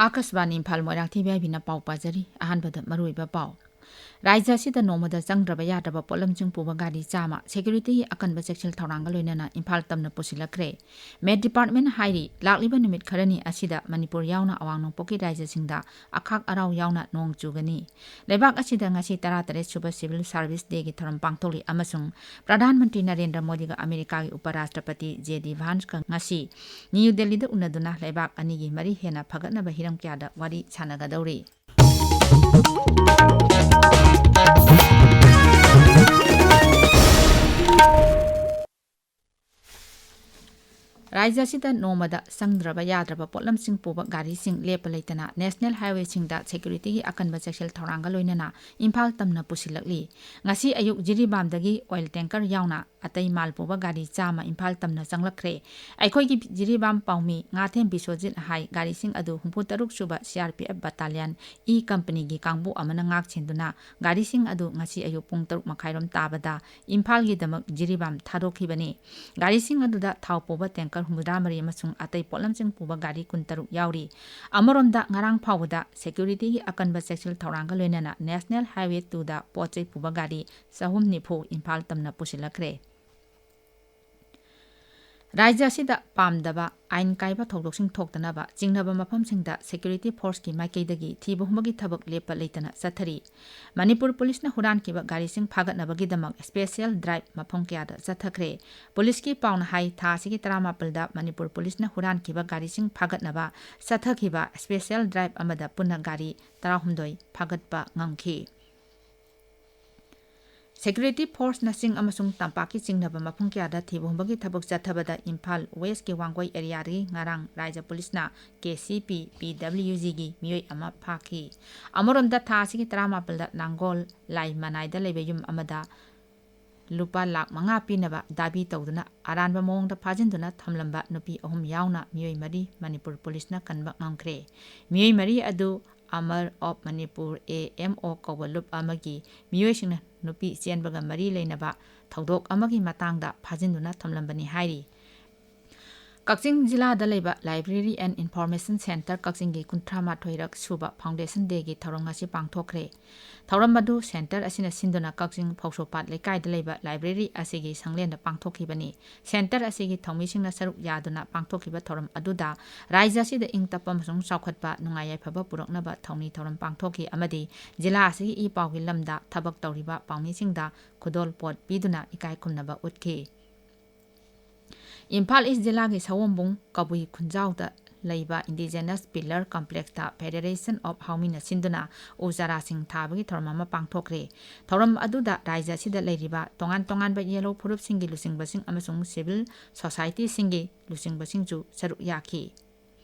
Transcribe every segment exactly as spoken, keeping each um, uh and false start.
ꯑꯥꯀꯥꯁꯕꯥꯅꯤ ꯏꯝꯐꯥꯜ, ꯃꯣꯏꯔꯥꯡꯊꯦꯝ ꯌꯥꯏꯐꯕꯤꯅ ꯄꯥꯎ ꯄꯥꯖꯔꯤ꯫ ꯑꯍꯥꯟꯕꯗ ꯃꯔꯨꯑꯣꯏꯕ ꯄꯥꯎ꯫ ꯔꯥꯖ꯭ꯌ ꯑꯁꯤꯗ ꯅꯣꯡꯃꯗ ꯆꯪꯗ꯭ꯔꯕ ꯌꯥꯗ꯭ꯔꯕ ꯄꯣꯠꯂꯝꯁꯤꯡ ꯄꯨꯕ ꯒꯥꯔꯤ ꯆꯥꯝꯃ, ꯁꯦꯀ꯭ꯌꯨꯔꯤꯇꯤꯒꯤ ꯑꯀꯟꯕ ꯆꯦꯛꯁꯤꯜ ꯊꯧꯔꯥꯡꯒ ꯂꯣꯏꯅꯅ ꯏꯝꯐꯥꯜ ꯇꯝꯅ ꯄꯨꯁꯤꯜꯂꯛꯈ꯭ꯔꯦ꯫ ꯃꯦꯠ ꯗꯤꯄꯥꯔꯠꯃꯦꯟꯠꯅ ꯍꯥꯏꯔꯤ, ꯂꯥꯛꯂꯤꯕ ꯅꯨꯃꯤꯠ ꯈꯔꯅꯤ ꯑꯁꯤꯗ ꯃꯅꯤꯄꯨꯔ ꯌꯥꯎꯅ ꯑꯋꯥꯡ ꯅꯣꯡꯄꯣꯛꯀꯤ ꯔꯥꯖ꯭ꯌꯁꯤꯡꯗ ꯑꯈꯥꯛ ꯑꯔꯥꯎ ꯌꯥꯎꯅ ꯅꯣꯡ ꯆꯨꯒꯅꯤ꯫ ꯂꯩꯕꯥꯛ ꯑꯁꯤꯗ ꯉꯁꯤ ꯇꯔꯥꯇꯔꯦꯠ ꯁꯨꯕ Civil Service Dayꯒꯤ ꯊꯧꯔꯝ ꯄꯥꯡꯊꯣꯛꯂꯤ ꯑꯃꯁꯨꯡ ꯄ꯭ꯔꯙꯥꯟ ꯃꯟꯇ꯭ꯔꯤ ꯅꯔꯦꯟꯗ꯭ꯔ ꯃꯣꯗꯤꯒ ꯑꯃꯦꯔꯤꯀꯥꯒꯤ ꯎꯄ ꯔꯥꯁꯇ꯭ꯔꯄꯇꯤ J D Vanceꯀ ꯉꯁꯤ ꯅ꯭ꯌꯨ ꯗꯦꯜꯂꯤꯗ ꯎꯅꯗꯨꯅ ꯂꯩꯕꯥꯛ ꯑꯅꯤꯒꯤ ꯃꯔꯤ ꯍꯦꯟꯅ ꯐꯒꯠꯅꯕ ꯍꯤꯔꯝ ꯀꯌꯥꯗ ꯋꯥꯔꯤ ꯁꯥꯟꯅꯒꯗꯧꯔꯤ꯫ ꯔꯥꯖ꯭ꯌ ꯑꯁꯤꯗ ꯅꯣꯡꯃꯗ ꯆꯪꯗ꯭ꯔꯕ ꯌꯥꯗ꯭ꯔꯕ ꯄꯣꯠꯂꯝꯁꯤꯡ ꯄꯨꯕ ꯒꯥꯔꯤꯁꯤꯡ ꯂꯦꯞꯄ ꯂꯩꯇꯅ ꯅꯦꯁꯅꯦꯜ ꯍꯥꯏꯋꯦꯁꯤꯡꯗ ꯁꯦꯀ꯭ꯌꯨꯔꯤꯇꯤꯒꯤ ꯑꯀꯟꯕ ꯆꯦꯛꯁꯤꯜ ꯊꯧꯔꯥꯡꯒ ꯂꯣꯏꯅꯅ ꯏꯝꯐꯥꯜ ꯇꯝꯅ ꯄꯨꯁꯤꯜꯂꯛꯂꯤ꯫ ꯉꯁꯤ ꯑꯌꯨꯛ ꯖꯤꯔꯤꯕꯥꯝꯗꯒꯤ ꯑꯣꯏꯜ ꯇꯦꯡꯀꯔ ꯌꯥꯎꯅ ꯑꯇꯩ ꯃꯥꯜ ꯄꯨꯕ ꯒꯥꯔꯤ ꯆꯥꯝꯃ ꯏꯝꯐꯥꯜ ꯇꯝꯅ ꯆꯪꯂꯛꯈ꯭ꯔꯦ꯫ ꯑꯩꯈꯣꯏꯒꯤ ꯖꯤꯔꯤꯕꯥꯝ ꯄꯥꯎꯃꯤ ꯉꯥꯊꯦꯝ ꯕꯤꯁ꯭ꯋꯖꯤꯠꯅ ꯍꯥꯏ, ꯒꯥꯔꯤꯁꯤꯡ ꯑꯗꯨ ꯍꯨꯝꯐꯨꯇꯔꯨꯛ ꯁꯨꯕ C R P F Battalion E Companyꯒꯤ ꯀꯥꯡꯕꯨ ꯑꯃꯅ ꯉꯥꯛ ꯁꯦꯟꯗꯨꯅ ꯒꯥꯔꯤꯁꯤꯡ ꯑꯗꯨ ꯉꯁꯤ ꯑꯌꯨꯛ ꯄꯨꯡ ꯇꯔꯨꯛ ꯃꯈꯥꯏꯔꯣꯝ ꯇꯥꯕꯗ ꯏꯝꯐꯥꯜꯒꯤꯗꯃꯛ ꯖꯤꯔꯤꯕꯥꯝ ꯊꯥꯗꯣꯛꯈꯤꯕꯅꯤ꯫ ꯒꯥꯔꯤꯁꯤꯡ ꯑꯗꯨꯗ ꯊꯥꯎ ꯄꯨꯕ ꯇꯦꯡꯀꯔ ꯍꯨꯝꯐꯨꯇꯔꯥꯃꯔꯤ ꯑꯃꯁꯨꯡ ꯑꯇꯩ ꯄꯣꯠꯂꯝꯁꯤꯡ ꯄꯨꯕ ꯒꯥꯔꯤ ꯀꯨꯟꯇꯔꯨꯛ ꯌꯥꯎꯔꯤ꯫ ꯑꯃꯔꯣꯝꯗ, ꯉꯔꯥꯡ ꯐꯥꯎꯕꯗ ꯁꯦꯀ꯭ꯌꯨꯔꯤꯇꯤꯒꯤ ꯑꯀꯟꯕ ꯆꯦꯛꯁꯤꯜ ꯊꯧꯔꯥꯡꯒ ꯂꯣꯏꯅꯅ ꯅꯦꯁꯅꯦꯜ ꯍꯥꯏꯋꯦ ꯇꯨꯗ ꯄꯣꯠ ꯆꯩ ꯄꯨꯕ ꯒꯥꯔꯤ ꯆꯍꯨꯝ ꯅꯤꯐꯨ ꯏꯝꯐꯥꯜ ꯇꯝꯅ ꯄꯨꯁꯤꯜꯂꯛꯈ꯭ꯔꯦ꯫ ꯔꯥꯖ꯭ꯌ ꯑꯁꯤꯗ ꯄꯥꯝꯗꯕ ꯑꯥꯏꯟ ꯀꯥꯏꯕ ꯊꯧꯗꯣꯛꯁꯤꯡ ꯊꯣꯛꯇꯅꯕ ꯆꯤꯡꯅꯕ ꯃꯐꯝꯁꯤꯡꯗ ꯁꯦꯀ꯭ꯌꯨꯔꯤꯇꯤ ꯐꯣꯔꯁꯀꯤ ꯃꯥꯏꯀꯩꯗꯒꯤ ꯊꯤꯕ ꯍꯨꯝꯕꯒꯤ ꯊꯕꯛ ꯂꯦꯞꯄ ꯂꯩꯇꯅ ꯆꯠꯊꯔꯤ꯫ ꯃꯅꯤꯄꯨꯔ ꯄꯨꯂꯤꯁꯅ ꯍꯨꯔꯥꯟꯈꯤꯕ ꯒꯥꯔꯤꯁꯤꯡ ꯐꯥꯒꯠꯅꯕꯒꯤꯗꯃꯛ ꯁ꯭ꯄꯦꯁꯤꯌꯦꯜ ꯗ꯭ꯔꯥꯏꯚ ꯃꯐꯝ ꯀꯌꯥꯗ ꯆꯠꯊꯈ꯭ꯔꯦ꯫ ꯄꯨꯂꯤꯁꯀꯤ ꯄꯥꯎꯅ ꯍꯥꯏ, ꯊꯥ ꯑꯁꯤꯒꯤ ꯇꯔꯥꯃꯥꯄꯜꯗ ꯃꯅꯤꯄꯨꯔ ꯄꯨꯂꯤꯁꯅ ꯍꯨꯔꯥꯟꯈꯤꯕ ꯒꯥꯔꯤꯁꯤꯡ ꯐꯥꯒꯠꯅꯕ ꯆꯠꯊꯈꯤꯕ ꯁ꯭ꯄꯦꯁꯤꯌꯦꯜ ꯗ꯭ꯔꯥꯏꯚ ꯑꯃꯗ ꯄꯨꯟꯅ ꯒꯥꯔꯤ ꯇꯔꯥꯍꯨꯝꯗꯣꯏ ꯐꯥꯒꯠꯄ ꯉꯝꯈꯤ꯫ ꯁꯦꯀ꯭ꯌꯨꯔꯤꯇꯤ ꯐꯣꯔꯁꯅ ꯆꯤꯡ ꯑꯃꯁꯨꯡ ꯇꯝꯄꯥꯛꯀꯤ ꯆꯤꯡꯅꯕ ꯃꯐꯝ ꯀꯌꯥꯗ ꯊꯤꯕ ꯍꯨꯝꯕꯒꯤ ꯊꯕꯛ ꯆꯠꯊꯕꯗ ꯏꯝꯐꯥꯜ ꯋꯦꯁꯀꯤ ꯋꯥꯡꯒꯣꯏ ꯑꯦꯔꯤꯌꯥꯗꯒꯤ ꯉꯔꯥꯡ ꯔꯥꯖ꯭ꯌ ꯄꯨꯂꯤꯁꯅ K C P, P W Gꯒꯤ ꯃꯤꯑꯣꯏ ꯑꯃ ꯐꯥꯈꯤ꯫ ꯑꯃꯔꯣꯝꯗ, ꯊꯥ ꯑꯁꯤꯒꯤ ꯇꯔꯥꯃꯥꯄꯜꯗ ꯅꯥꯡꯒꯣꯜ ꯂꯥꯏ ꯃꯅꯥꯏꯗ ꯂꯩꯕ ꯌꯨꯝ ꯑꯃꯗ ꯂꯨꯄꯥ ꯂꯥꯈ ꯃꯉꯥ ꯄꯤꯅꯕ ꯗꯥꯕꯤ ꯇꯧꯗꯨꯅ ꯑꯔꯥꯟꯕ ꯃꯑꯣꯡꯗ ꯐꯥꯖꯤꯟꯗꯨꯅ ꯊꯝꯂꯝꯕ ꯅꯨꯄꯤ ꯑꯍꯨꯝ ꯌꯥꯎꯅ ꯃꯤꯑꯣꯏ ꯃꯔꯤ ꯃꯅꯤꯄꯨꯔ ꯄꯨꯂꯤꯁꯅ ꯀꯟꯕ ꯉꯝꯈ꯭ꯔꯦ꯫ ꯃꯤꯑꯣꯏ ꯃꯔꯤ ꯑꯗꯨ ꯑꯃꯔ of Manipur, A M O, ꯀꯧꯕ ꯂꯨꯞ ꯑꯃꯒꯤ ꯃꯤꯑꯣꯏꯁꯤꯡꯅ ꯅꯨꯄꯤ ꯆꯦꯟꯕꯒ ꯃꯔꯤ ꯂꯩꯅꯕ ꯊꯧꯗꯣꯛ ꯑꯃꯒꯤ ꯃꯇꯥꯡꯗ ꯐꯥꯖꯤꯟꯗꯨꯅ ꯊꯝꯂꯝꯕꯅꯤ ꯍꯥꯏꯔꯤ꯫ ꯀꯛꯆꯤꯡ ꯖꯤꯂꯥꯗ ꯂꯩꯕ Library and Information Centre ꯀꯛꯆꯤꯡꯒꯤ ꯀꯨꯟꯊ꯭ꯔꯥ ꯃꯥꯊꯣꯏꯔꯛ ꯁꯨꯕ Foundation Dayꯒꯤ ꯊꯧꯔꯝ ꯉꯁꯤ ꯄꯥꯡꯊꯣꯛꯈ꯭ꯔꯦ꯫ ꯊꯧꯔꯝ ꯑꯗꯨ centre ꯑꯁꯤꯅ ꯁꯤꯟꯗꯨꯅ ꯀꯛꯆꯤꯡ ꯐꯧꯁꯣꯄꯥꯠ ꯂꯩꯀꯥꯏꯗ ꯂꯩꯕ library ꯑꯁꯤꯒꯤ ꯁꯪꯂꯦꯟꯗ ꯄꯥꯡꯊꯣꯛꯈꯤꯕꯅꯤ꯫ Centre ꯑꯁꯤꯒꯤ ꯊꯧꯃꯤꯁꯤꯡꯅ ꯁꯔꯨꯛ ꯌꯥꯗꯨꯅ ꯄꯥꯡꯊꯣꯛꯈꯤꯕ ꯊꯧꯔꯝ ꯑꯗꯨꯗ ꯔꯥꯖ꯭ꯌ ꯑꯁꯤꯗ ꯏꯪ ꯇꯞꯄ ꯑꯃꯁꯨꯡ ꯆꯥꯎꯈꯠꯄ, ꯅꯨꯡꯉꯥꯏ ꯌꯥꯏꯐꯕ ꯄꯨꯔꯛꯅꯕ ꯊꯧꯅꯤ ꯊꯧꯔꯝ ꯄꯥꯡꯊꯣꯛꯈꯤ ꯑꯃꯗꯤ ꯖꯤꯂꯥ ꯑꯁꯤꯒꯤ ꯏ ꯄꯥꯎꯒꯤ ꯂꯝꯗ ꯊꯕꯛ ꯇꯧꯔꯤꯕ ꯄꯥꯎꯃꯤꯁꯤꯡꯗ ꯈꯨꯗꯣꯜꯄꯣꯠ ꯄꯤꯗꯨꯅ ꯏꯀꯥꯏ ꯈꯨꯝꯅꯕ ꯎꯠꯈꯤ꯫ ꯏꯝꯐꯥꯜ ꯏꯁ ꯖꯤꯂꯥꯒꯤ ꯁꯑꯣꯝꯕꯨꯡ ꯀꯕꯨꯏ ꯈꯨꯟꯖꯥꯎꯗ ꯂꯩꯕ Indigenous Pillar Complexꯇ Federation of Haomina ꯁꯤꯟꯗꯨꯅ ꯎ ꯆꯥꯔꯥꯁꯤꯡ ꯊꯥꯕꯒꯤ ꯊꯧꯔꯝ ꯑꯃ ꯄꯥꯡꯊꯣꯛꯈ꯭ꯔꯦ꯫ ꯊꯧꯔꯝ ꯑꯗꯨꯗ ꯔꯥꯖ꯭ꯌ ꯑꯁꯤꯗ ꯂꯩꯔꯤꯕ ꯇꯣꯉꯥꯟ ꯇꯣꯉꯥꯟꯕ ꯌꯦꯜꯍꯧ ꯐꯨꯔꯨꯞꯁꯤꯡꯒꯤ ꯂꯨꯆꯤꯡꯕꯁꯤꯡ ꯑꯃꯁꯨꯡ civil societyꯁꯤꯡꯒꯤ ꯂꯨꯆꯤꯡꯕꯁꯤꯡꯁꯨ ꯁꯔꯨꯛ ꯌꯥꯈꯤ꯫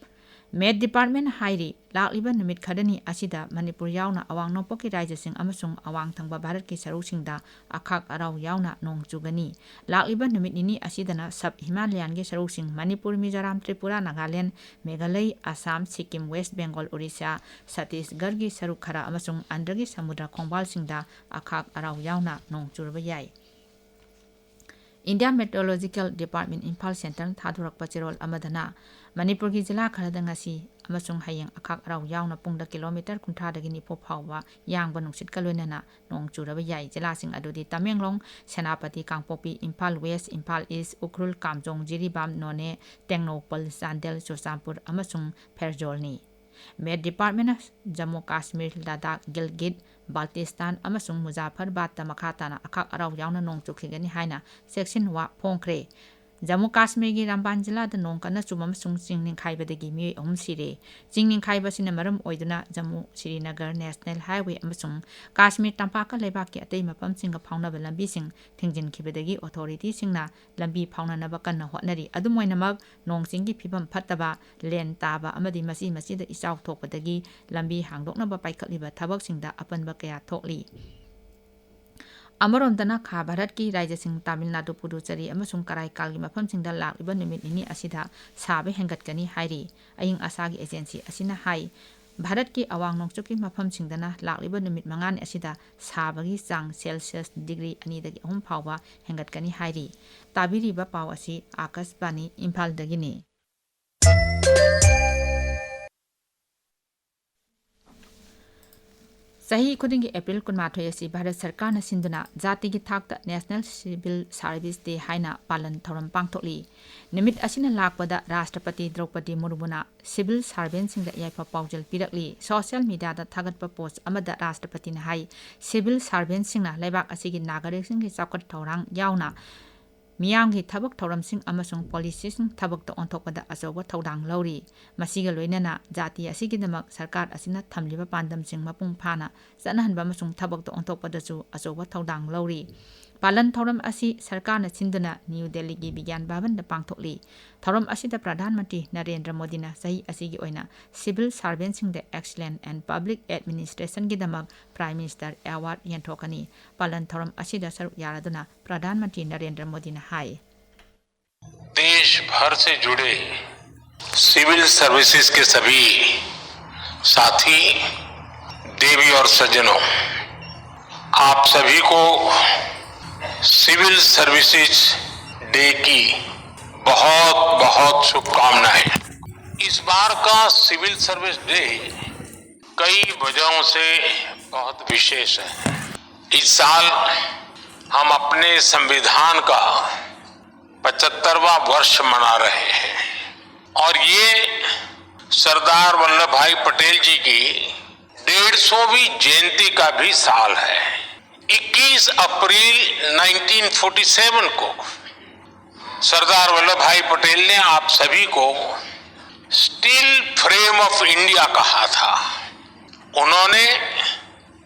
Met Department ꯍꯥꯏꯔꯤ, ꯂꯥꯛꯂꯤꯕ ꯅꯨꯃꯤꯠ ꯈꯔꯅꯤ ꯑꯁꯤꯗ ꯃꯅꯤꯄꯨꯔ ꯌꯥꯎꯅ ꯑꯋꯥꯡ ꯅꯣꯡꯄꯣꯛꯀꯤ ꯔꯥꯖ꯭ꯌꯁꯤꯡ ꯑꯃꯁꯨꯡ ꯑꯋꯥꯡ ꯊꯪꯕ ꯚꯥꯔꯠꯀꯤ ꯁꯔꯨꯛꯁꯤꯡꯗ ꯑꯈꯥꯛ ꯑꯔꯥꯎ ꯌꯥꯎꯅ ꯅꯣꯡ ꯆꯨꯒꯅꯤ꯫ ꯂꯥꯛꯂꯤꯕ ꯅꯨꯃꯤꯠ ꯅꯤꯅꯤ ꯑꯁꯤꯗꯅ sub Himalayanꯒꯤ ꯁꯔꯨꯛꯁꯤꯡ ꯃꯅꯤꯄꯨꯔ, ꯃꯤꯖꯣꯔꯥꯝ, ꯇ꯭ꯔꯤꯄꯨꯔꯥ, ꯅꯥꯒꯥꯂꯦꯟ, ꯃꯦꯘꯥꯂꯩ, ꯑꯁꯥꯝ, ꯁꯤꯛꯀꯤꯝ, ꯋꯦꯁ ꯕꯦꯡꯒꯣꯜ, ꯑꯣꯔꯤꯁꯥ, ꯁꯠꯇꯤꯁꯒꯔꯒꯤ ꯁꯔꯨꯛ ꯈꯔ ꯑꯃꯁꯨꯡ ꯑꯟꯗ꯭ꯔꯒꯤ ꯁꯃꯨꯗ꯭ꯔ ꯈꯣꯡꯕꯥꯜꯁꯤꯡꯗ ꯑꯈꯥꯛ ꯑꯔꯥꯎ ꯌꯥꯎꯅ ꯅꯣꯡ ꯆꯨꯔꯕ ꯌꯥꯏ꯫ India Meteorological Department ꯏꯝꯐꯥꯜ centreꯅ ꯊꯥꯗꯣꯔꯛꯄ ꯆꯦꯔꯣꯜ ꯑꯃꯗꯅ ꯃꯅꯤꯄꯨꯔꯒꯤ ꯖꯤꯂꯥ ꯈꯔꯗ ꯉꯁꯤ ꯑꯃꯁꯨꯡ ꯍꯌꯦꯡ ꯑꯈꯥꯛ ꯑꯔꯥꯎ ꯌꯥꯎꯅ ꯄꯨꯡꯗ ꯀꯤꯂꯣꯃꯤꯇꯔ ꯀꯨꯟꯊ꯭ꯔꯥꯗꯒꯤ ꯅꯤꯐꯨ ꯐꯥꯎꯕ ꯌꯥꯡꯕ ꯅꯨꯡꯁꯤꯠꯀ ꯂꯣꯏꯅꯅ ꯅꯣꯡ ꯆꯨꯔꯕ ꯌꯥꯏ꯫ ꯖꯤꯂꯥꯁꯤꯡ ꯑꯗꯨꯗꯤ ꯇꯃꯦꯡꯂꯣꯡ, ꯁꯦꯅꯥꯄꯇꯤ, ꯀꯥꯡꯄꯣꯛꯄꯤ, ꯏꯝꯐꯥꯜ ꯋꯦꯁ, ꯏꯝꯐꯥꯜ ꯏꯁ, ꯎꯈ꯭ꯔꯨꯜ, ꯀꯥꯝꯖꯣꯡ, ꯖꯤꯔꯤꯕꯥꯝ, ꯅꯣꯅꯦ, ꯇꯦꯡꯅꯧꯄꯜ, ꯆꯥꯟꯗꯦꯜ, ꯆꯨꯔꯆꯥꯟꯄꯨꯔ ꯑꯃꯁꯨꯡ ꯐꯦꯔꯖꯣꯜꯅꯤ꯫ Met Departmentꯅ ꯖꯝꯃꯨ ꯀꯥꯁꯃꯤꯔ, ꯂꯗꯥꯈ, ꯒꯤꯜꯒꯤꯠ, ꯕꯥꯜꯇꯤꯁꯇꯥꯟ ꯑꯃꯁꯨꯡ ꯃꯨꯖꯥꯐꯔꯕꯥꯗꯇ ꯃꯈꯥ ꯇꯥꯅ ꯑꯈꯥꯛ ꯑꯔꯥꯎ ꯌꯥꯎꯅ ꯅꯣꯡ ꯆꯨꯈꯤꯒꯅꯤ ꯍꯥꯏꯅ ꯆꯦꯛꯁꯤꯟꯋꯥ ꯐꯣꯡꯈ꯭ꯔꯦ꯫ ꯖꯝꯃꯨ ꯀꯥꯁꯃꯤꯔꯒꯤ ꯔꯝꯕꯥꯟ ꯖꯤꯂꯥꯗ ꯅꯣꯡ ꯀꯟꯅ ꯆꯨꯕ ꯑꯃꯁꯨꯡ ꯆꯤꯡ ꯅꯤꯡꯈꯥꯏꯕꯗꯒꯤ ꯃꯤꯑꯣꯏ ꯑꯍꯨꯝ ꯁꯤꯔꯦ꯫ ꯆꯤꯡ ꯅꯤꯡꯈꯥꯏꯕ ꯑꯁꯤꯅ ꯃꯔꯝ ꯑꯣꯏꯗꯨꯅ ꯖꯝꯃꯨ ꯁ꯭ꯔꯤꯅꯒꯔ National Highway ꯑꯃꯁꯨꯡ ꯀꯥꯁꯃꯤꯔ ꯇꯝꯄꯥꯛꯀ ꯂꯩꯕꯥꯛꯀꯤ ꯑꯇꯩ ꯃꯐꯝꯁꯤꯡꯒ ꯐꯥꯎꯅꯕ ꯂꯝꯕꯤꯁꯤꯡ ꯊꯤꯡꯖꯤꯟꯈꯤꯕꯗꯒꯤ authorityꯁꯤꯡꯅ ꯂꯝꯕꯤ ꯐꯥꯎꯅꯅꯕ ꯀꯟꯅ ꯍꯣꯠꯅꯔꯤ꯫ ꯑꯗꯨꯝ ꯑꯣꯏꯅꯃꯛ, ꯅꯣꯡ ꯆꯤꯡꯒꯤ ꯐꯤꯕꯝ ꯐꯠꯇꯕ, ꯂꯦꯟ ꯇꯥꯕ ꯑꯃꯗꯤ ꯃꯆꯤ ꯃꯆꯤꯗ ꯏꯆꯥꯎ ꯊꯣꯛꯄꯗꯒꯤ ꯂꯝꯕꯤ ꯍꯥꯡꯗꯣꯛꯅꯕ ꯄꯥꯏꯈꯠꯂꯤꯕ ꯊꯕꯛꯁꯤꯡꯗ ꯑꯄꯟꯕ ꯀꯌꯥ ꯊꯣꯛꯂꯤ꯫ ꯑꯃꯔꯣꯝꯗꯅ, ꯈꯥ ꯚꯥꯔꯠꯀꯤ ꯔꯥꯖ꯭ꯌꯁꯤꯡ ꯇꯥꯃꯤꯜ ꯅꯥꯗꯨ, ꯄꯨꯗꯨꯆꯦꯔꯤ ꯑꯃꯁꯨꯡ ꯀꯔꯥꯏꯀꯥꯜꯒꯤ ꯃꯐꯝꯁꯤꯡꯗ ꯂꯥꯛꯂꯤꯕ ꯅꯨꯃꯤꯠ ꯅꯤꯅꯤ ꯑꯁꯤꯗ ꯁꯥꯕ ꯍꯦꯟꯒꯠꯀꯅꯤ ꯍꯥꯏꯔꯤ꯫ ꯑꯏꯪ ꯑꯁꯥꯒꯤ agency ꯑꯁꯤꯅ ꯍꯥꯏ, ꯚꯥꯔꯠꯀꯤ ꯑꯋꯥꯡ ꯅꯣꯡꯆꯨꯞꯀꯤ ꯃꯐꯝꯁꯤꯡꯗꯅ ꯂꯥꯛꯂꯤꯕ ꯅꯨꯃꯤꯠ ꯃꯉꯥꯅꯤ ꯑꯁꯤꯗ ꯁꯥꯕꯒꯤ ꯆꯥꯡ ꯁꯦꯜꯁꯤꯌꯁ ꯗꯤꯒ꯭ꯔꯤ ꯑꯅꯤꯗꯒꯤ ꯑꯍꯨꯝ ꯐꯥꯎꯕ ꯍꯦꯟꯒꯠꯀꯅꯤ ꯍꯥꯏꯔꯤ꯫ ꯇꯥꯕꯤꯔꯤꯕ ꯄꯥꯎ ꯑꯁꯤ ꯑꯥꯀꯥꯁꯕꯥꯅꯤ ꯏꯝꯐꯥꯜꯗꯒꯤꯅꯤ꯫ ꯆꯍꯤ ꯈꯨꯗꯤꯡꯒꯤ ꯑꯦꯄ꯭ꯔꯤꯜ ꯀꯨꯟꯃꯥꯊꯣꯏ ꯑꯁꯤ ꯚꯥꯔꯠ ꯁꯔꯀꯥꯔꯅ ꯁꯤꯟꯗꯨꯅ ꯖꯥꯇꯤꯒꯤ ꯊꯥꯛꯇ National Civil Service Day ꯍꯥꯏꯅ ꯄꯥꯂꯟ ꯊꯧꯔꯝ ꯄꯥꯡꯊꯣꯛꯂꯤ꯫ ꯅꯨꯃꯤꯠ ꯑꯁꯤꯅ ꯂꯥꯛꯄꯗ ꯔꯥꯁꯇ꯭ꯔꯄꯇꯤ ꯗ꯭ꯔꯧꯄꯗꯤ ꯃꯨꯔꯃꯨꯅ ꯁꯤꯚꯤꯜ ꯁꯥꯔꯚꯦꯟꯁꯤꯡꯗ ꯌꯥꯏꯐ ꯄꯥꯎꯖꯦꯜ ꯄꯤꯔꯛꯂꯤ꯫ ꯁꯣꯁꯤꯌꯦꯜ ꯃꯤꯗꯤꯌꯥꯗ ꯊꯥꯒꯠꯄ ꯄꯣꯁ ꯑꯃꯗ ꯔꯥꯁꯇ꯭ꯔꯄꯇꯤꯅ ꯍꯥꯏ, ꯁꯤꯚꯤꯜ ꯁꯥꯔꯚꯦꯟꯁꯤꯡꯅ ꯂꯩꯕꯥꯛ ꯑꯁꯤꯒꯤ ꯅꯥꯒꯔꯤꯛꯁꯤꯡꯒꯤ ꯆꯥꯎꯈꯠ ꯊꯧꯔꯥꯡ ꯌꯥꯎꯅ ꯃꯤꯌꯥꯝꯒꯤ ꯊꯕꯛ ꯊꯧꯔꯝꯁꯤꯡ ꯑꯃꯁꯨꯡ ꯄꯣꯂꯤꯁꯤꯁꯤꯡ ꯊꯕꯛꯇ ꯑꯣꯟꯊꯣꯛꯄꯗ ꯑꯆꯧꯕ ꯊꯧꯗꯥꯡ ꯂꯧꯔꯤ꯫ ꯃꯁꯤꯒ ꯂꯣꯏꯅꯅ ꯖꯥꯇꯤ ꯑꯁꯤꯒꯤꯗꯃꯛ ꯁꯔꯀꯥꯔ ꯑꯁꯤꯅ ꯊꯝꯂꯤꯕ ꯄꯥꯟꯗꯝꯁꯤꯡ ꯃꯄꯨꯡ ꯐꯥꯅ ꯆꯠꯅꯍꯟꯕ ꯑꯃꯁꯨꯡ ꯊꯕꯛꯇ ꯑꯣꯟꯊꯣꯛꯄꯗꯁꯨ ꯑꯆꯧꯕ ꯊꯧꯗꯥꯡ ꯂꯧꯔꯤ꯫ ꯄꯥꯂꯟ ꯊꯧꯔꯝ ꯑꯁꯤ ꯁꯔꯀꯥꯔꯅ ꯁꯤꯟꯗꯨꯅ ꯅ꯭ꯌꯨ ꯗꯦꯜꯂꯤꯒꯤ ꯕꯤꯒ꯭ꯌꯥꯟ ꯚꯕꯟꯗ ꯄꯥꯡꯊꯣꯛꯂꯤ꯫ ꯊꯧꯔꯝ ꯑꯁꯤꯗ ꯄ꯭ꯔꯙꯥꯟ ꯃꯟꯇ꯭ꯔꯤ ꯅꯔꯦꯟꯗ꯭ꯔ ꯃꯣꯗꯤꯅ ꯆꯍꯤ ꯑꯁꯤꯒꯤ ꯑꯣꯏꯅ ꯁꯤꯚꯤꯜ ꯁꯥꯔꯚꯦꯟꯁꯤꯡꯗ Excellence in Public Administrationꯒꯤꯗꯃꯛ Prime Minister Award ꯌꯦꯟꯊꯣꯛꯀꯅꯤ꯫ ꯄꯥꯂꯟ ꯊꯧꯔꯝ ꯑꯁꯤꯗ ꯁꯔꯨꯛ ꯌꯥꯔꯗꯨꯅ ꯄ꯭ꯔꯙꯥꯟ ꯃꯟꯇ꯭ꯔꯤ ꯅꯔꯦꯟꯗ꯭ꯔ ꯃꯣꯗꯤꯅ ꯍꯥꯏ, देश भर से जुड़े सिविल सर्विसेज के सभी साथी, देवी और सज्जनों, आप सभी को सिविल सर्विसेज डे की बहुत बहुत शुभकामनाएं। इस बार का सिविल सर्विस डे कई वजहों से बहुत विशेष है। इस साल हम अपने संविधान का पचहत्तरवां वर्ष मना रहे हैं और ये सरदार वल्लभ भाई पटेल जी की डेढ़ सौवीं जयंती का भी साल है। इक्कीस अप्रैल नाइनटीन फ़ोर्टी सेवन को सरदार वल्लभ भाई पटेल ने आप सभी को स्टील फ्रेम ऑफ इंडिया कहा था। उन्होंने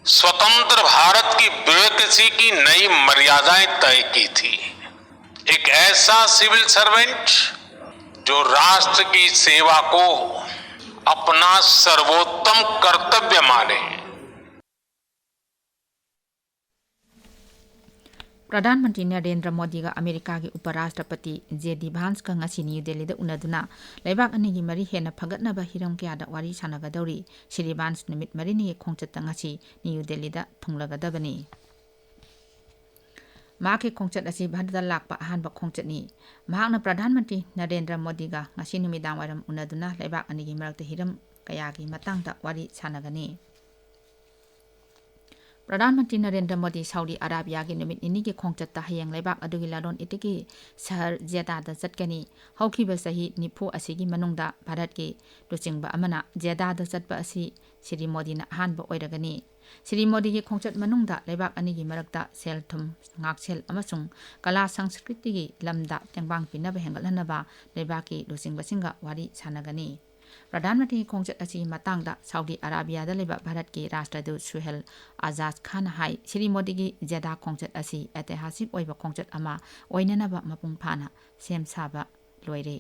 स्वतंत्र भारत की ब्यूरोक्रेसी की नई मर्यादाएं तय की थी। एक ऐसा सिविल सर्वेंट जो राष्ट्र की सेवा को अपना सर्वोत्तम कर्तव्य माने। ꯄ꯭ꯔꯙꯥꯟ ꯃꯟꯇ꯭ꯔꯤ ꯅꯔꯦꯟꯗ꯭ꯔ ꯃꯣꯗꯤꯒ ꯑꯃꯦꯔꯤꯀꯥꯒꯤ ꯎꯄ ꯔꯥꯁꯇ꯭ꯔꯄꯇꯤ ꯖꯦ ꯗꯤ ꯚꯥꯟꯁꯀ ꯉꯁꯤ ꯅ꯭ꯌꯨ ꯗꯦꯜꯂꯤꯗ ꯎꯅꯗꯨꯅ ꯂꯩꯕꯥꯛ ꯑꯅꯤꯒꯤ ꯃꯔꯤ ꯍꯦꯟꯅ ꯐꯒꯠꯅꯕ ꯍꯤꯔꯝ ꯀꯌꯥꯗ ꯋꯥꯔꯤ ꯁꯥꯟꯅꯒꯗꯧꯔꯤ꯫ ꯁ꯭ꯔꯤ ꯚꯥꯟꯁ ꯅꯨꯃꯤꯠ ꯃꯔꯤꯅꯤꯒꯤ ꯈꯣꯡꯆꯠꯇ ꯉꯁꯤ ꯅ꯭ꯌꯨ ꯗꯦꯜꯂꯤꯗ ꯊꯨꯡꯂꯒꯗꯕꯅꯤ꯫ ꯃꯍꯥꯛꯀꯤ ꯈꯣꯡꯆꯠ ꯑꯁꯤ ꯚꯥꯔꯠꯇ ꯂꯥꯛꯄ ꯑꯍꯥꯟꯕ ꯈꯣꯡꯆꯠꯅꯤ꯫ ꯃꯍꯥꯛꯅ ꯄ꯭ꯔꯙꯥꯟ ꯃꯟꯇ꯭ꯔꯤ ꯅꯔꯦꯟꯗ꯭ꯔ ꯃꯣꯗꯤꯒ ꯉꯁꯤ ꯅꯨꯃꯤꯗꯥꯡ ꯋꯥꯏꯔꯝ ꯎꯅꯗꯨꯅ ꯂꯩꯕꯥꯛ ꯑꯅꯤꯒꯤ ꯃꯔꯛꯇ ꯍꯤꯔꯝ ꯀꯌꯥꯒꯤ ꯃꯇꯥꯡꯗ ꯋꯥꯔꯤ ꯁꯥꯟꯅꯒꯅꯤ꯫ ꯄ꯭ꯔꯙꯥꯟ ꯃꯟꯇ꯭ꯔꯤ ꯅꯔꯦꯟꯗ꯭ꯔ ꯃꯣꯗꯤ ꯁꯥꯎꯗꯤ ꯑꯔꯥꯕꯤꯌꯥꯒꯤ ꯅꯨꯃꯤꯠ ꯅꯤꯅꯤꯒꯤ ꯈꯣꯡꯆꯠꯇ ꯍꯌꯦꯡ ꯂꯩꯕꯥꯛ ꯑꯗꯨꯒꯤ ꯂꯂꯣꯟ ꯏꯇꯤꯛꯀꯤ ꯁꯍꯔ ꯖꯦꯗꯥꯗ ꯆꯠꯀꯅꯤ꯫ ꯍꯧꯈꯤꯕ ꯆꯍꯤ ꯅꯤꯐꯨ ꯑꯁꯤꯒꯤ ꯃꯅꯨꯡꯗ ꯚꯥꯔꯠꯀꯤ ꯂꯨꯆꯤꯡꯕ ꯑꯃꯅ ꯖꯦꯗꯥꯗ ꯆꯠꯄ ꯑꯁꯤ ꯁ꯭ꯔꯤ ꯃꯣꯗꯤꯅ ꯑꯍꯥꯟꯕ ꯑꯣꯏꯔꯒꯅꯤ꯫ ꯁ꯭ꯔꯤ ꯃꯣꯗꯤꯒꯤ ꯈꯣꯡꯆꯠ ꯃꯅꯨꯡꯗ ꯂꯩꯕꯥꯛ ꯑꯅꯤꯒꯤ ꯃꯔꯛꯇ ꯁꯦꯜ ꯊꯨꯝ, ꯉꯥꯛꯁꯦꯜ ꯑꯃꯁꯨꯡ ꯀꯂꯥ ꯁꯪꯁꯀ꯭ꯔꯤꯇꯤꯒꯤ ꯂꯝꯗ ꯇꯦꯡꯕꯥꯡ ꯄꯤꯅꯕ ꯍꯦꯟꯒꯠꯍꯟꯅꯕ ꯂꯩꯕꯥꯛꯀꯤ ꯂꯨꯆꯤꯡꯕꯁꯤꯡꯒ ꯋꯥꯔꯤ ꯁꯥꯟꯅꯒꯅꯤ꯫ ꯄ꯭ꯔꯙꯥꯟ ꯃꯟꯇ꯭ꯔꯤꯒꯤ ꯈꯣꯡꯆꯠ ꯑꯁꯤꯒꯤ ꯃꯇꯥꯡꯗ ꯁꯥꯎꯗꯤ ꯑꯔꯥꯕꯤꯌꯥꯗ ꯂꯩꯕ ꯚꯥꯔꯠꯀꯤ ꯔꯥꯁꯇ꯭ꯔꯗꯨꯠ ꯁꯨꯍꯦꯜ ꯑꯖꯥꯖ ꯈꯥꯟꯅ ꯍꯥꯏ, ꯁ꯭ꯔꯤ ꯃꯣꯗꯤꯒꯤ ꯖꯦꯗꯥ ꯈꯣꯡꯆꯠ ꯑꯁꯤ ꯑꯩꯇꯤꯍꯥꯁꯤꯛ ꯑꯣꯏꯕ ꯈꯣꯡꯆꯠ ꯑꯃ ꯑꯣꯏꯅꯅꯕ ꯃꯄꯨꯡ ꯐꯥꯅ ꯁꯦꯝ ꯁꯥꯕ ꯂꯣꯏꯔꯦ꯫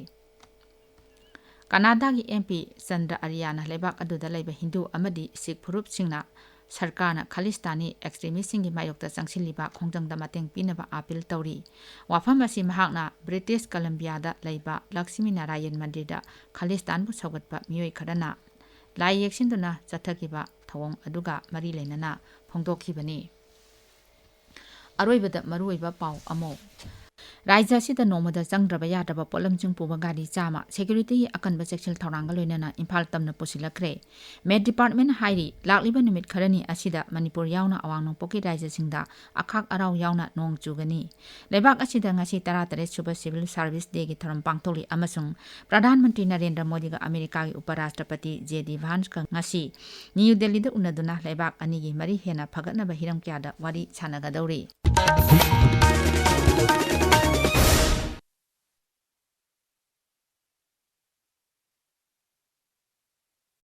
ꯀꯅꯥꯗꯥꯒꯤ ꯑꯦꯝ ꯄꯤ ꯆꯟꯗ꯭ꯔ ꯑꯔꯤꯌꯥꯅ ꯂꯩꯕꯥꯛ ꯑꯗꯨꯗ ꯂꯩꯕ ꯍꯤꯟꯗꯨ ꯑꯃꯗꯤ ꯁꯤꯈ ꯐꯨꯔꯨꯞꯁꯤꯡꯅ ꯁꯔꯀꯥꯔꯅ ꯈꯥꯂꯤꯁꯇꯥꯅꯤ ꯑꯦꯛꯁꯇ꯭ꯔꯤꯃꯤꯁ꯭ꯠꯁꯤꯡꯒꯤ ꯃꯥꯌꯣꯛꯇ ꯆꯪꯁꯤꯜꯂꯤꯕ ꯈꯣꯡꯖꯪꯗ ꯃꯇꯦꯡ ꯄꯤꯅꯕ ꯑꯥꯄꯤꯜ ꯇꯧꯔꯤ꯫ ꯋꯥꯐꯝ ꯑꯁꯤ ꯃꯍꯥꯛꯅ ꯕ꯭ꯔꯤꯇꯤꯁ ꯀꯂꯝꯕꯤꯌꯥꯗ ꯂꯩꯕ ꯂꯛꯁꯃꯤ ꯅꯥꯔꯥꯌꯟ ꯃꯟꯗꯤꯔꯗ ꯈꯥꯂꯤꯁꯇꯥꯟꯕꯨ ꯁꯧꯒꯠꯄ ꯃꯤꯑꯣꯏ ꯈꯔꯅ ꯂꯥꯏ ꯌꯦꯛꯁꯤꯟꯗꯨꯅ ꯆꯠꯊꯈꯤꯕ ꯊꯧꯑꯣꯡ ꯑꯗꯨꯒ ꯃꯔꯤ ꯂꯩꯅꯅ ꯐꯣꯡꯗꯣꯛꯈꯤꯕꯅꯤ꯫ ꯑꯔꯣꯏꯕꯗ ꯃꯔꯨꯑꯣꯏꯕ ꯄꯥꯎ ꯑꯃꯨꯛ꯫ ꯔꯥꯖ꯭ꯌ ꯑꯁꯤꯗ ꯅꯣꯡꯃꯗ ꯆꯪꯗ꯭ꯔꯕ ꯌꯥꯗ꯭ꯔꯕ ꯄꯣꯠꯂꯝꯁꯤꯡ ꯄꯨꯕ ꯒꯥꯔꯤ ꯆꯥꯝꯃ ꯁꯦꯀ꯭ꯌꯨꯔꯤꯇꯤꯒꯤ ꯑꯀꯟꯕ ꯆꯦꯛꯁꯤꯜ ꯊꯧꯔꯥꯡꯒ ꯂꯣꯏꯅꯅ ꯏꯝꯐꯥꯜ ꯇꯝꯅ ꯄꯨꯁꯤꯜꯂꯛꯈ꯭ꯔꯦ꯫ ꯃꯦꯠ ꯗꯤꯄꯥꯔꯠꯃꯦꯟꯠꯅ ꯍꯥꯏꯔꯤ, ꯂꯥꯛꯂꯤꯕ ꯅꯨꯃꯤꯠ ꯈꯔꯅꯤ ꯑꯁꯤꯗ ꯃꯅꯤꯄꯨꯔ ꯌꯥꯎꯅ ꯑꯋꯥꯡ ꯅꯣꯡꯄꯣꯛꯀꯤ ꯔꯥꯖ꯭ꯌꯁꯤꯡꯗ ꯑꯈꯥꯛ ꯑꯔꯥꯎ ꯌꯥꯎꯅ ꯅꯣꯡ ꯆꯨꯒꯅꯤ꯫ ꯂꯩꯕꯥꯛ ꯑꯁꯤꯗ ꯉꯁꯤ ꯇꯔꯥꯇꯔꯦꯠ ꯁꯨꯕ ꯁꯤꯚꯤꯜ ꯁꯥꯔꯚꯤꯁ ꯗꯦꯒꯤ ꯊꯧꯔꯝ ꯄꯥꯡꯊꯣꯛꯂꯤ ꯑꯃꯁꯨꯡ ꯄ꯭ꯔꯙꯥꯟ ꯃꯟꯇ꯭ꯔꯤ ꯅꯔꯦꯟꯗ꯭ꯔ ꯃꯣꯗꯤꯒ ꯑꯃꯦꯔꯤꯀꯥꯒꯤ ꯎꯄ ꯔꯥꯁꯇ꯭ꯔꯄꯇꯤ ꯖꯦ ꯗꯤ ꯚꯥꯟꯁꯀ ꯉꯁꯤ ꯅ꯭ꯌꯨ ꯗꯦꯜꯂꯤꯗ ꯎꯅꯗꯨꯅ ꯂꯩꯕꯥꯛ ꯑꯅꯤꯒꯤ ꯃꯔꯤ ꯍꯦꯟꯅ ꯐꯒꯠꯅꯕ ꯍꯤꯔꯝ ꯀꯌꯥꯗ ꯋꯥꯔꯤ ꯁꯥꯟꯅꯒꯗꯧꯔꯤ꯫